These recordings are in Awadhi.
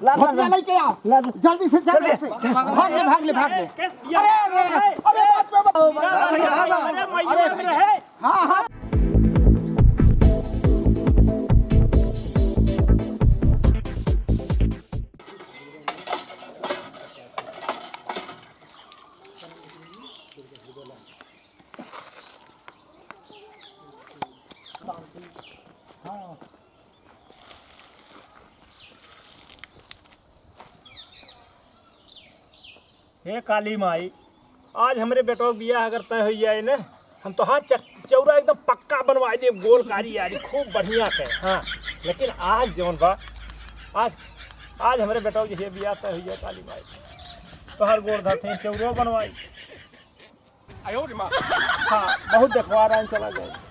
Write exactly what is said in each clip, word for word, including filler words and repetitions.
ला, ला, धोतिया ला। लेके आओ। ला, ला। जल्दी से, जल्दी चल, से। चल, भाग ले, भाग ले, भाग ले। अरे, अरे, अरे, अरे, बात पे मत। अरे, अरे, अरे, अरे, अरे, हाँ, हाँ। हे काली माई, आज हमरे बेटवा क बियाह अगर तय होइ जाए न, हम तोहार चक-, चौरा एकदम पक्का बनवाइ देब, गोल कारी यारी, खूब बढ़िया से। हाँ, लेकिन आज जौन बा, आज, आज हमरे बेटवा क जहिया बियाह तय होइ जाए काली माई, तोहार गोड़ धरते हैं, चौरो बनवाई। हाँ, बहुत देखवा रहा है, चला जाए।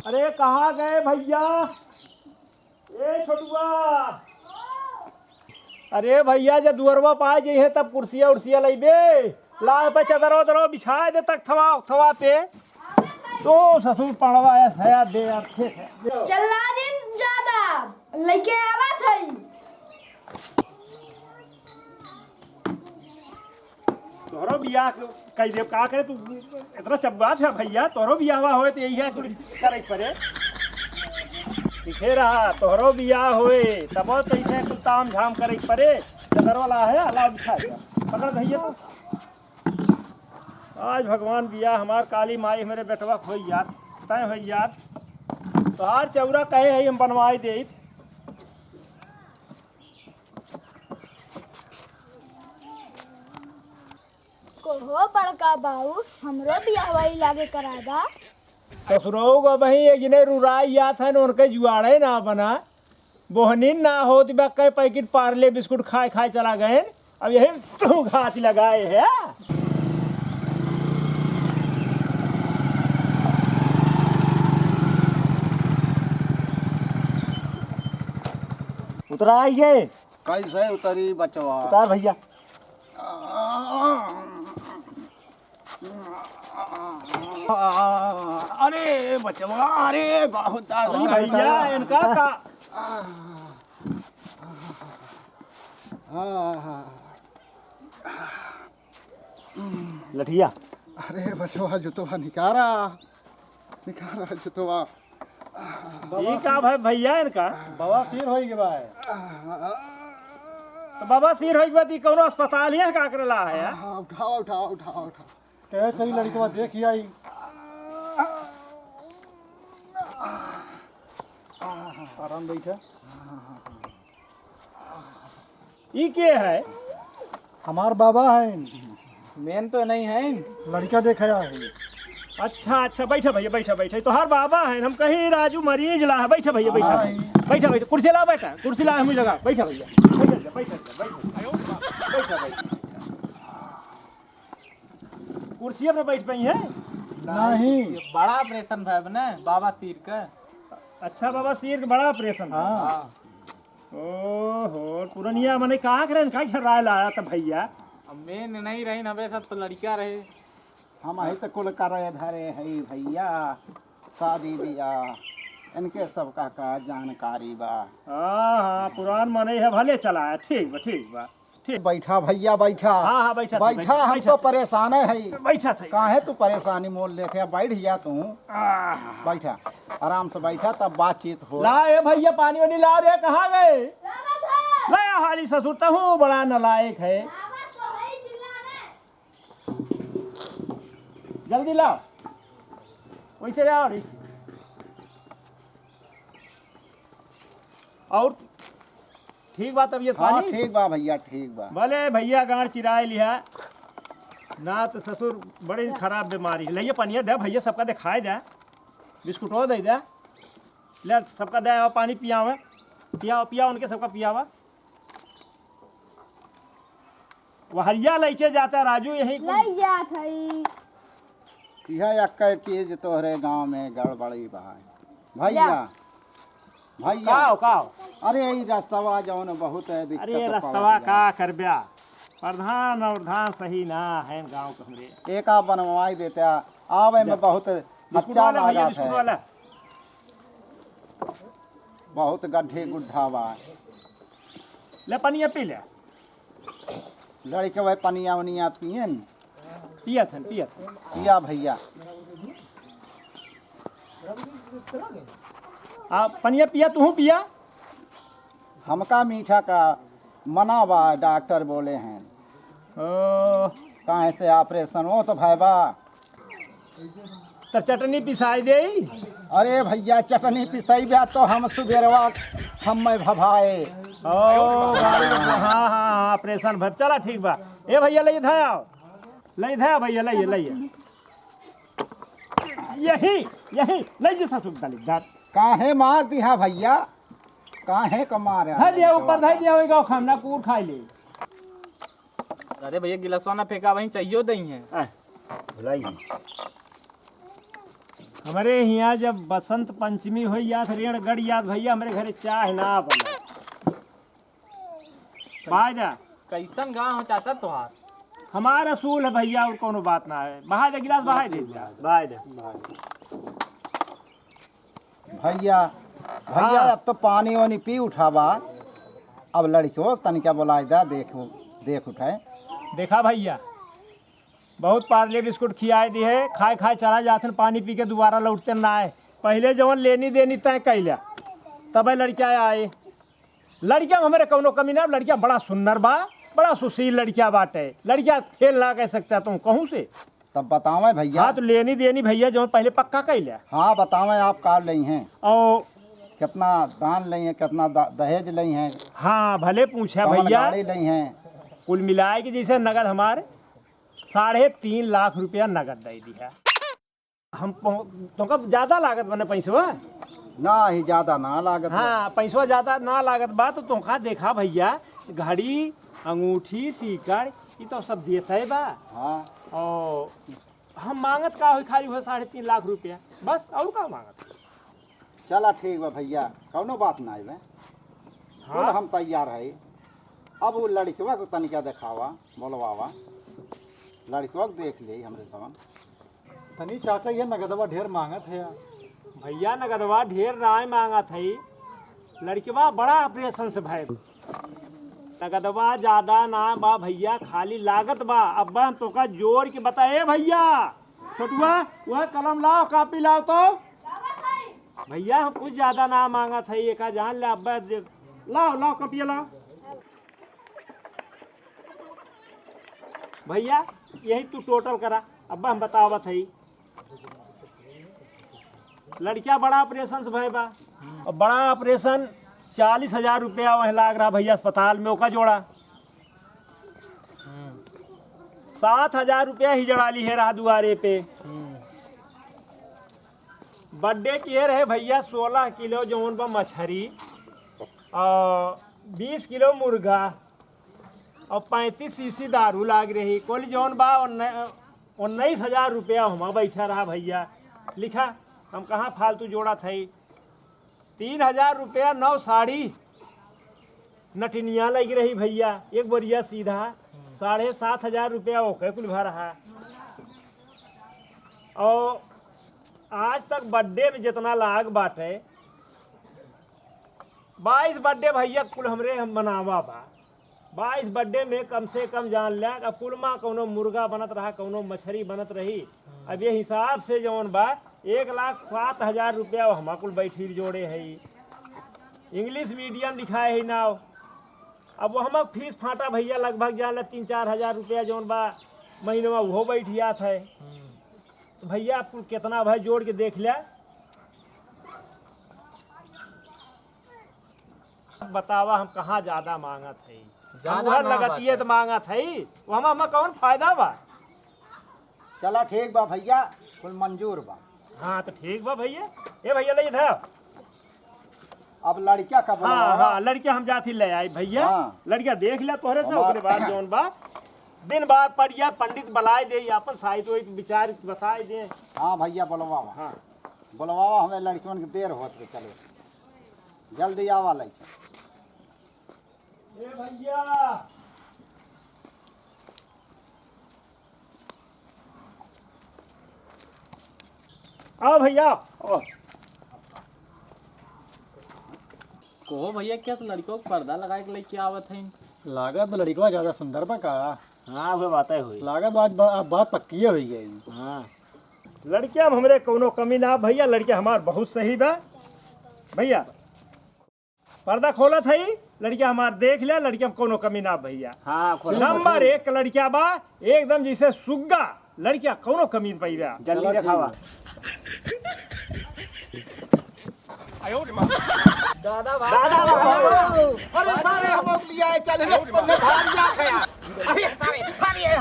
अरे, कहाँ गए भइया? ए छोटुआ, अरे भइया, जब दुअरवा पाए जइहे तब कुर्सिया उर्सिया लइबे। ला पे चदरवा उदरवा बिछाए दे तख्तवा उख्तवा पे। तो ससुर पड़वा है, सया दे यार, ठीक है। चिल्ला जिन ज्यादा, लइके आवत हई। तोहरो बियाह क-, कइ देब, का करे तू इतना चबुआत है भइया, तोहरो बियाहवा होए त यही है कुल करे के परे। सीखे रहा, तोहरो बियाह होए, तबो तो ऐसे कुल ताम झाम करे के परे। चदर वाला है, अलाव बिछा दे। पकड़ भइया तो। आज भगवान बियाह हमार काली माई हमरे बेटवा क होई यार, तय होई यार। तोहार चौरा कहे है हम बनवाई देइत। कहो बड़का बाऊ, हमरो बियाहवा ई लागे करा दा। ससुरऊ क बही एक जने रुराई जात हन, उनके जुआड़े ना बना। बोहनीन ना होत बा, कै पैकेट पार्ले बिस्कुट खाए खाए चला गए। अब यही तू घात लगाए है। उतरा आइए। कैसे उतरी बचवा? उतार भइया। अरे बचवा, अरे बहुत दर्द अरे करता भइया, है। इनका का? लठिया। अरे बचवा, जुतवा निकारा, निकारा जुतवा। ई का भाई भइया इनका? बवासीर होई गवा है। तो बवासीर होई गवा, तो ई कौनो अस्पताल ही है का करे ला है? हाँ, उठाओ, उठाओ, उठाओ, उठाओ। कहे सही लड़कवा देख ही आई। आराम बैठा। ई के है? हमार बाबा है। मेन तो नहीं है। लड़का देखे आए हैं। अच्छा, अच्छा, बैठा भइया, बैठा, बैठा। तोहार बाबा है, हम कहीं राजू मरीज ला है। बैठा भइया, बैठा। हाँ। बैठा, बैठा। कुर्सी ला बेटा, कुर्सी ला, हम लगा। बैठा भइया, बैठा, बैठा, बैठा। बैठा, बैठा। कुर्सिया पे बैठ पाई है? नहीं। ये बड़ा ऑपरेशन भा बने बाबा तीर का। अच्छा, बाबा तीर का बड़ा ऑपरेशन भा। हाँ। हाँ। ओहो, पुरनिया मने का करें, का घर राय लाया था भइया? अब मेन नहीं रही ना, सब तो लड़का रहे। हम अही तो कुल करे धरे है भइया, शादी बियाह, इनके सबका का जानकारी बा। हाँ, हाँ, पुरान मने है, भले चला है, ठीक बा, ठीक बा। ठीक। बैठा भइया, बैठा। हाँ, हाँ, बैठा, बैठा, बैठा, हम बैठा। तो परेशान है। बैठा थे। काहे तू परेशानी मोल लेते है? बैठ जा तू। आह। बैठा, आराम से बैठा, तब बातचीत हो। ला ए भइया, पानी वानी ला रे, कहाँ गए? ला हाली ससुर, तहूँ बड़ा नालायक है। जल्दी लाओ, वैसे ले आओ, इस-, और ठीक बा तबियत हाँ, पानी? ठीक बा भइया, ठीक बा। भले भइया गांड चिराए लिहा, ना तो ससुर बड़ी खराब बीमारी है। ले ये पनिया दे भइया, सबका दिखाए दे, बिस्कुटो दे दे, ले सबका दे, पानी पियावे, पियावा, पियावा उनके, सबका पियावा। वहरिया लइके जाता राजू, यही कुल लइ जात हई। यह एक्के चीज तोहरे गांव में गड़बड़ी बा भइया। जा। भैया। का हो, का हो? अरे, ई रस्तवा जौन बहुत है, दिक्कत अरे, तो रस्तवा पड़त बा। का करब्या? प्रधान और धान सही ना है गाँव के हमरे। एका बनवाई देता, आवे में जा। बहुत बिस्कुट अच्छा वाला भैया, लागत बिस्कुट है। वाला। बहुत गड्ढे गुड्ढा बा। ले पनिया पी ले। लड़के वह पनिया उनिया पियन। पियत हन, पियत हन। पिया भैया। आ, पनिया पिया, तू पिया। हमका मीठा का मना बा, डॉक्टर बोले हैं। ओ। काहे से ऑपरेशन हो तो भय बा। तब चटनी पिसाई दे। अरे भैया, चटनी पिसैबे तो हम सुबेरवा हम मैं भभाए। ओ, गाड़ी में, हाँ, हाँ, हाँ, ऑपरेशन भर, चला ठीक बा। ए भैया, ले इधर आओ, ले इधर आओ भैया, ले, ले। यही, यही, ले जी ससुर डाली धर। काहे मार दिहा भैया? काहे का मारे? धर दिया ऊपर, धर दिया, वही गाँव खाना कूर खाई ले। अरे भैया, गिलासवा ना फेंका, वहीं चाहिए दही है। आ, भुलाई है। हमरे हियाँ जब बसंत पंचमी होई याद, रेण गड़ याद भैया, हमरे घरे चाह ना बने। बाय जा। कैसन गाँव हो चाचा तोहार? हमार असूल है भैया, और कोनो बात ना है। बहाय दे, गिलास बहाय दे। बहाय दे। भैया, भैया, हाँ। अब तो पानी वानी पी उठावा, अब लड़कियों तनिका बुलाए दा, देख, देख उठाए। देखा भैया, बहुत पार्ले बिस्कुट खियाए दी है, खाए खाए चला जाथन, पानी पी के दोबारा लौटते ना आए। पहले जवन लेनी देनी तय कैला, तब लड़किया आए। लड़किया में हमरे कौनो कमी ना, लड़किया बड़ा सुन्नर बा, बड़ा सुशील लड़किया बाटे। लड़किया फेल ना कह सकता तुम कहूँ से। तब बतावे भैया। हाँ, तो लेनी देनी भैया जवन पहले पक्का कैला। हाँ, बतावे आप का लई हैं। और कितना दान लई हैं, कितना द-, दहेज लई हैं। हाँ, भले पूछा कौन भैया। गाड़ी लई हैं। कुल मिलाए के जैसे नगद हमारे साढ़े तीन लाख रुपया नगद दे दिया। हम पहुँ-, तोका ज्यादा लागत बने पैसवा? ना ही, ज्यादा ना लागत बा। हाँ, पैसवा ज्यादा ना लागत बा, तो तोका देखा भैया, घड़ी, अंगूठी, सीकड़, ई तो सब देते बा। हाँ। और हम मांगत का होई, खाली हुआ साढ़े तीन लाख रुपया, बस, और का मांगत? चला ठीक बा भैया, कौनो बात ना आइबे। हाँ। बोल, हम तैयार है। अब वो लड़कवा को तनिका देखावा, बोलवावा, लड़कवा को देख ले हमरे समन। तनी चाचा, ये नगदवा ढेर मांगत है यार। भैया, नगदवा ढेर नाय मांगत है, लड़कवा बड़ा ऑपरेशन से भय। नगदवा ज्यादा ना बा भैया, खाली लागत बा। अब हम तोका जोड़ के बताए भैया। छोटुआ, वह कलम लाओ, कॉपी लाओ तो। भैया, हम कुछ ज्यादा ना मांगत है, एका जान ले। अब दे-, लाओ, लाओ, कॉपी लाओ। भैया, यही तू टोटल करा, अब हम बतावत है। लड़किया बड़ा ऑपरेशन से भय बा, और बड़ा ऑपरेशन चालीस हजार रुपया वहीं लाग रहा भैया अस्पताल में, ओका जोड़ा। सात हजार रुपया ही जड़ा ली है रहा दुआरे पे। बर्थडे के रहे भैया सोलह किलो जौन बा मछरी और बीस किलो मुर्गा और पैंतीस सीसी दारू लाग रही। कुल जौन बा उन्ने-, उन्नीस हजार रुपया हुआ बैठा रहा भैया। लिखा, हम कहाँ फालतू जोड़ा था। तीन हजार रुपया नौ साड़ी नटिनिया लग रही भैया, एक बोरिया सीधा, साढ़े सात हजार रुपया ओके कुल भर रहा। और आज तक बर्थडे में जितना लाग बाटे, बाईस बर्थडे भैया कुल हमरे हम मनावा बा। बाईस बर्थडे में कम से कम जान लिया, अब कुल मा कौनो मुर्गा बनत रहा, कौनो मछरी बनत रही। अब ये हिसाब से जौन बा, एक लाख सात हजार रुपया वो हमा कुल बैठी जोड़े है। इंग्लिश मीडियम लिखाए है नाव। अब वो हमा फीस फाटा भैया लगभग जान ला तीन चार हजार रुपया जौन बा महीनवा वो बैठ जात है। तो भैया आप कुल कितना भाई जोड़ के देख लिया। बतावा, हम कहाँ ज्यादा मांगत हई? ज्यादा हम उहर ना लगतिये बाटे। त मांगत हई, वो हम, हमें कौन फायदा बा? चला ठीक बा भैया, कुल मंजूर बा। हाँ, तो ठीक बा भैया। ए भैया, ले इधर। अब लड़किया का हाँ, बोलावा। हाँ, लड़किया हम जाती ले आई भैया। हाँ। लड़किया देख ले तोहरे से, हमार ओकरे बाद जौन बा, दिन बाद पड़िया पंडित बुलाए दे, अपन साइत ओइत विचार बताए दे। हाँ भैया, बोलवावा। हाँ। बोलवावा, हमें लड़कियों के देर होत बा, चलो। जल्दी आवा लइके। ए भइया, आओ भइया, आओ। कहो भइया, क्या लड़िकवा के पर्दा लगाए के लइके आवत हइन? लागत बा लड़िकवा ज्यादा सुंदर बा का? हाँ, उहे बात है हुई। लागत बा आज बा-, अब बात पक्की होइ गई। हाँ। लड़िकवा में हमरे कउनो कमी ना भइया, लड़िकवा हमार बहुत सही बा भइया। पर्दा खोलत हई, लड़िकवा हमार देख ले, लड़िकवा में कउनो कमी ना भइया। हाँ, खोलो। नंबर एक लड़िकवा बा, एकदम जइसे सुग्गा, लड़िकवा कउनो कमी न पइबा। जल्दी चलो देखावा। ठीक। दादा भाई। दादा भाई। अरे सारे हम लोग लिया है, चल रे, तुमने भाग जात है यार। अरे सारे, अरे,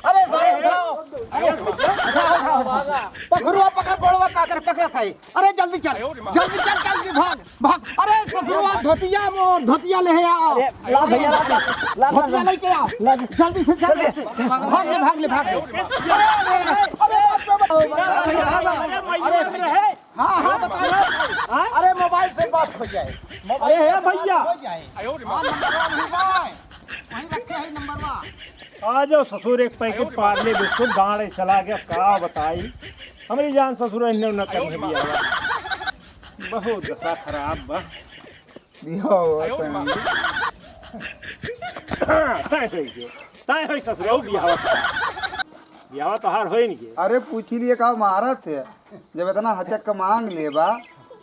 अरे सारे उठाओ। अरे उठाओ, उठाओ, उठाओ। पकड़ुआ पकड़, गोड़वा काकर पकड़त है। अरे जल्दी चल, जल्दी चल, जल्दी भाग, भाग। अरे ससुरवा, धोतिया मोर, धोतिया ले आओ। अरे, ला भैया, ला, ला, ला, धोतिया ला। लेके आओ। ला। जल्दी से, जल्दी से। भाग ले, भाग ले, भाग ले। अरे, अरे, अरे, अरे, बाप रे, बाप रे। अरे, हाँ, हाँ, बताइए। अरे, मोबाइल से बात हो जाए। मोबाइल अरे, हे से बात भैया। हो जाए। हाँ, नंबर वन ही बा। वहीं रखे हैं नंबर वन। आ जाओ ससुर, एक पैकेट पार्ले बिस्कुट गाड़े चला गया, का बताई। हमरी जान ससुर इन्हें न करने दिया। बहुत दशा खराब बा। बियाह हुआ तय होई गयो। तय होई ससुर, बियाह। बियाह तोहार होई नहीं। अरे पूछी लिए का मारत है, जब इतना हचक के मांग लेबा,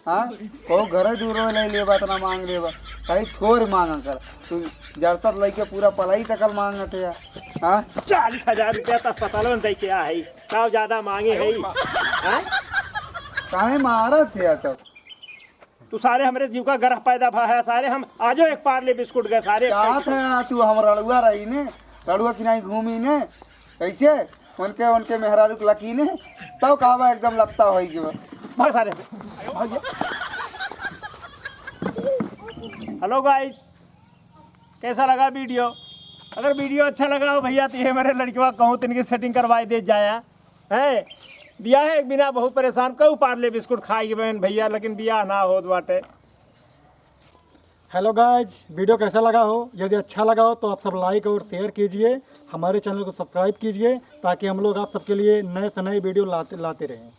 हाँ? को घरे दूर ले लेबा, इतना मांग लेबा, कहीं थोर मांगा कर। तू जरतत लइके पूरा पलाई तकल मांगत है, हाँ? चालीस हजार रुपया तो अस्पताल में दे के आ है, का ज्यादा मांगे है? हाँ? काहे मारत है तब? तू सारे हमरे जीव का ग्रह पैदा भा है, सारे हम आजो एक पार्ले बिस्कुट गए, सारे चाहत है ना तू हम रड़ुआ रही ने, रड़ुआ की नहीं घूमी ने, कैसे? उनके, उनके मेहरारू के लकी ने, तब कहवा एकदम लत्ता होई गयो। भाग सारे। भाग जा। हेलो गाइस, कैसा लगा वीडियो? अगर वीडियो अच्छा लगा हो भैया, तो ये मेरे लड़कवा कहूँ तो इनकी सेटिंग करवाई दे जाया। हैं? बियाह एक बिना बहुत परेशान, कऊ पार्ले बिस्कुट खाई के बहन भैया, लेकिन बियाह ना होत बाटे। हेलो गाइस, वीडियो कैसा लगा हो? यदि अच्छा लगा हो तो आप सब लाइक और शेयर कीजिए, हमारे चैनल को सब्सक्राइब कीजिए, ताकि हम लोग आप सबके लिए नए से नए वीडियो लाते, लाते रहें।